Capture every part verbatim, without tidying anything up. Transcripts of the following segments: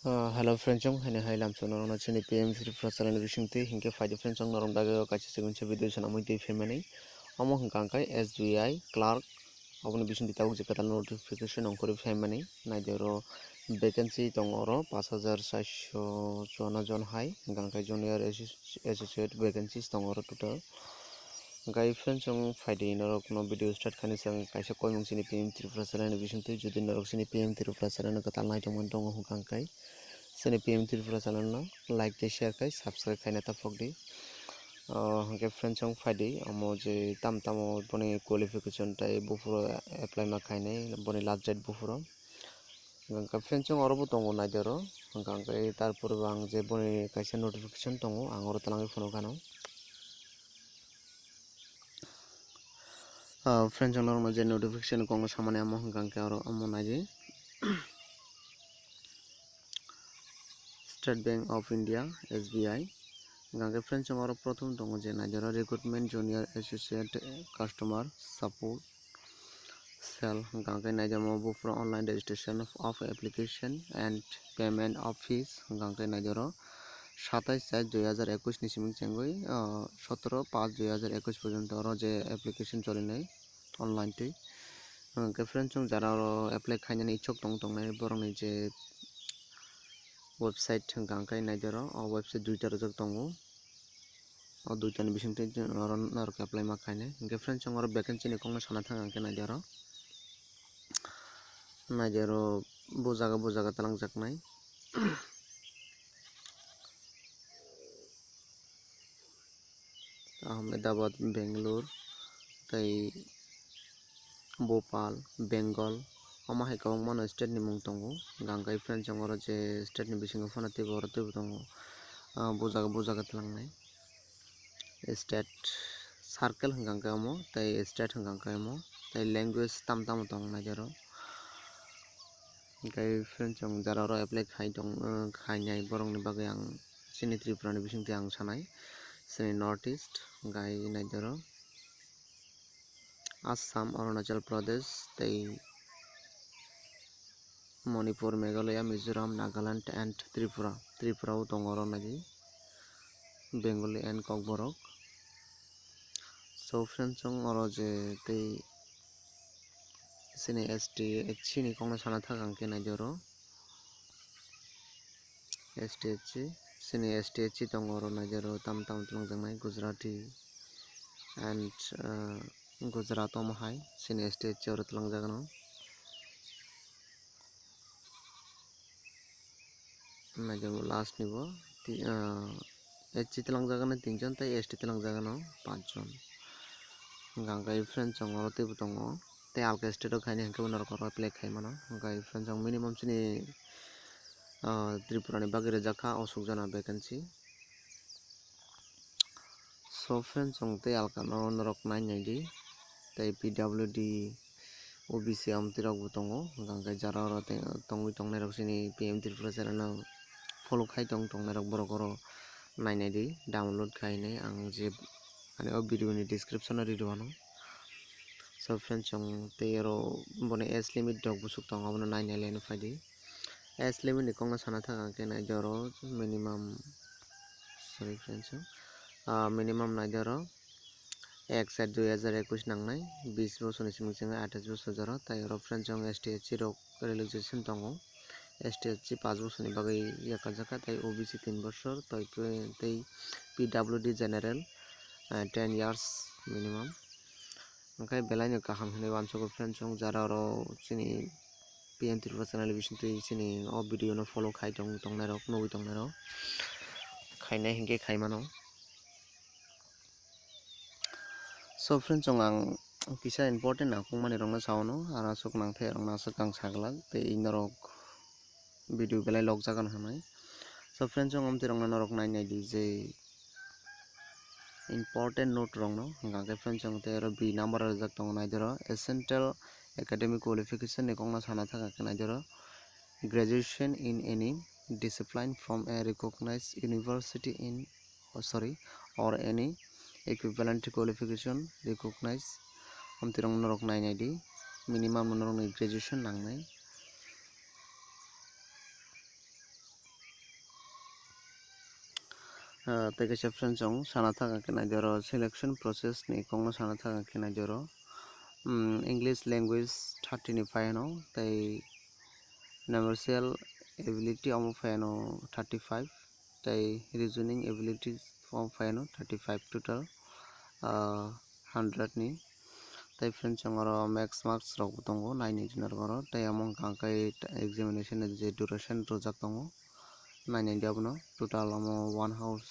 Ah, hello friends, chong haino hai lamso norokno chini P M Tripura channel ni bisingtwi hinkhe phaidi friends, chong norok dagwi o kaisa chikon se video sanamwi twi phaimani. Omo hwnkha hwnkhe S B I clerk, oboni bisingtwi tabuk je kwtal notification ongkhorwi phaimani. Naidi oro vacancy tongo oro pash hajar charso chuanno jon hai, hwnkha hwnkhe junior associ-, associate vacancies tongo oro total. Hwnkhe friends, chong phaidi norokno video start khainai siyan kaisa koimung chini P M Tripura channel ni bisingtwi, jodi norok chini P M Tripura channel no kwtal naitongmani tongo hwnkha hwnkhe chini P M Tripura channel no like tei share khai subscribe khaina taphok di. Ah, hwnkhe friends, chong phaidi omo je tam tamo boni qualification tei buphuru apply ma khainai boni last date buphuru. Hwnkha hwnkhe friends, chong oro bo tongo naidi oro. Hwnkha hwnkhe tarpore bo ang je boni kaisa notification tongo, ang oro twlangwi phunukha no. Ah, friends, chong norokno je notification kokno samani amo hwnkha hwnkhe oro omo naidi. State Bank of India, S B I. Hwnkha hwnkhe friends, chong oro prothom tongo je naidi oro recruitment junior associate customer support cell, hwnkha hwnkhe naidi oro buphuru online registration of application and payment of fees, hwnkha hwnkhe naidi oro satais char dui hajar ekush ni simi chengwi, ah, sotoro pash dui hajar ekush porjonto oro je application cholinai online twi. Hwnkhe friends, chong jara oro apply khainani ichuk tong tongnai borokni je website hwnkha hwnkhe naidi oro, o website duita rijak tongo. O duitani bisingtwi oro norok apply ma khainai. Hwnkhe friends, chong oro vacancy ni kokno sana thang hwnkhe naidi oro. Naidi oro bo jaga bo jaga twlangjaknai. Ahmedabad, Bangalore, tei Bhopal, Bengal, omo hai kwbangma no state ni mung tongo. Hwnkha hwnkhe friends, chong oro je state ni bisingo phano teibo oro teibo tongo. Ah, bo jaga bo jaga twlangnai. State circle hwnkha hwnkhe omo, tei state hwnkha hwnkhe omo, tei language tam tamo tong naidi oro. Hwnkhe friends, chong jara oro apply khai tong, ah, khainai borokni bagwi ang chini Tripura ni bisingtwi ang sanai, chini North East, hwnkhe naidi oro Assam, Arunachal Pradesh, tei Manipur, Meghalaya, Mizoram, Nagaland and Tripura. Tripura o tongo oro naidi Bengali and Kokborok. So friends, chong oro je tei chini S T, chini kokno sana thang hwnkhe naidi oro. S T H C, chini S T H C tongo oro naidi oro tam tam twlangjaknai Gujarati and, ah, Gujarat omo hai chini S T H C oro twlangjak no. Naidi oro last ni bo ti-, ah, S C twlangjak no tinjon tei S T twlangjak no panchjon. Hwnkha hwnkhe friends, chong oro teibo tongo. Tei alka state o khainai hwnkhe bo norok oro apply khai mano. Hwnkhe friends, chong minimum chini, ah, Tripura ni bagwi rijak kha osuk jona vacancy. So friends, chong tei alka no norok nai nai di. Tei P W D, O B C amtwi rok bo tongo. Hwnkha hwnkhe jara oro tei tongwi tongnai rok chini P M Tripura channel no follow khai tong tongnai rok borok oro nai nai di, download khai nai ang je ani o video ni description o ri rwano. So friends, chong tei oro boni age limit rok bwswk tongo, abono nai nai le phai di. Age limit ni kokno sana thang hwnkhe naidi oro minimum, sorry friends, ah, minimum naidi oro ek char dui hajar ekush nangnai, bis bosorni simi chengwi athais bosor jora, tei oro friends, chong S T H C rok relaxation tongo, S T H C paanch bosorni bagwi yakarjak kha, tei O B C tin bosor, tei, tei P W D general, ah, ten years minimum. Hwnkhe belai no kaham hinwi uansukgo friends, chong jara oro chini P M Tripura channel bisingtwi chini o video no follow khai tong tongnai rok, nugwi tongnai rok khainai hinkhe khai mano. So friends, chong ang kisa important nangkukmani rokno saono, aro aswk nangthai rokno aswk ang saglak tei norok video belai lok jagan hwnwi. So friends, chong amtwi rokno norok nai nai di je important note rokno, hwnkha khe friends, chong tei oro B number o rijak tongo, nai di oro essential academic qualification ni kokno sana thang khe nai di oro graduation in any discipline from a recognized university in, oh, sorry, or any equivalent qualification recognized. Amtwi rok norok nai nai di, minimum norok ni graduation nangnai. Ah, tei kaisa friends, chwng sana thang khe naidi oro selection process ni kokno sana thang khe naidi oro. Hmm, English language thirty ni phai ano, tei numerical ability omo phai ano thirty five, tei reasoning ability omo phai ano thirty five, total, ah, hundred ni. Tei friends, chwng oro max marks rok bo tongo, nai nai di norok oro, tei omo hwnka khe examination ni je duration rwjak tongo, nai nai di abono, total omo one hours.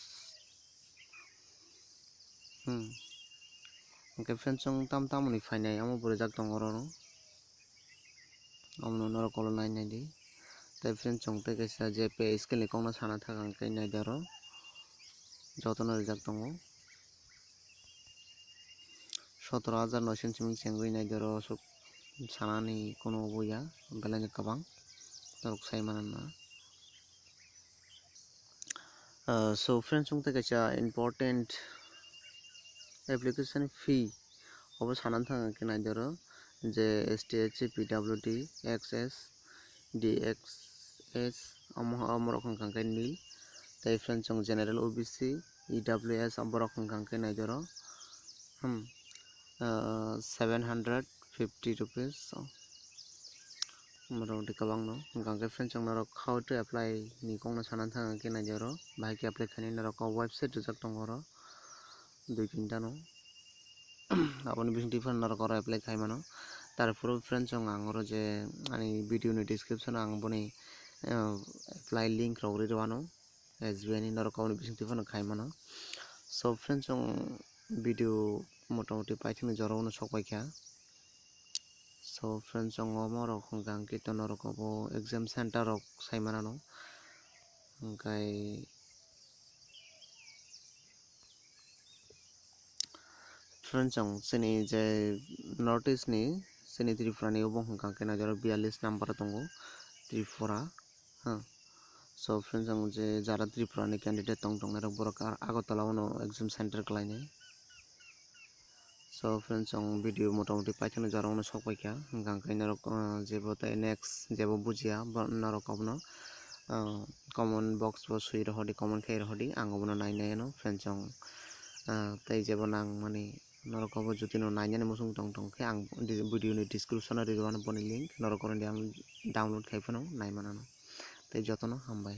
Hmm. Hwnkhe friends, chwng tam tamoni phainai omo bo rijak tongo oro. Omono norok ulo nai nai di. Tei friends, chwng tei kaisa je pay scale ni kokno sana thang khe nai di oro. Jotono rijak tongo. Sotoro hajar noisho ni simi chengwi nai di oro, aswk sanani kono obo ya, belai no kwbang norok sai mano na. Ah, so friends, chwng tei kaisa important application fee obo sana thang khe nai di oro, je S T H C, P W D, X S, D X S, omo, omo rok hwnka khe nil. Tei friends, chwng general O B C, E W S, obo rok hwnka khe nai di oro. Hmm. Ah, seven hundred fifty rupees. So, motamoti kwbangno. Hwnkhe friends, chwng norok how to apply ni kokno sana thang khe nai di oro. Bahai khe apply khainai norok o website rijak tongo oro. Dui tinta no. Aboni bisingtwi phano norok oro apply khai mano. Tarpore friends, chwng ang oro je ani video ni description o ang boni, ah, apply link rok ri rwano. S B I ni norok aboni bisingtwi phano khai mano. So friends, chwng video motamoti paithakni jorao no sok paikha. So friends, chwng omo rok hwnka hwnkhe to norok obo exam center rok sai manano. Hwnkhe friends, chwng chini je North East ni, chini Tripura ni obo hwnka hwnkhe nai di oro biyallis number o tongo, Tripura. Ha. So friends, ang je jara Tripura ni candidate tong tongnai rok, borok ar Agartala o no exam center khlainai. So friends, ang video motamoti paithakni jorao no sok paikha, hwnkhe norok, ah, jebo tei next jebo bujiya, bo norok abono, ah, comment box o swi rohordi, comment khai rohordi, ang obono nainai ano friends, ang, ah, tei jebo nang mani norok obo jotino nainani muchung tong tong khe ang di-, video ni description o rijak mano boni link, norok oro download khai phano nai manano. Tei jotono hambai.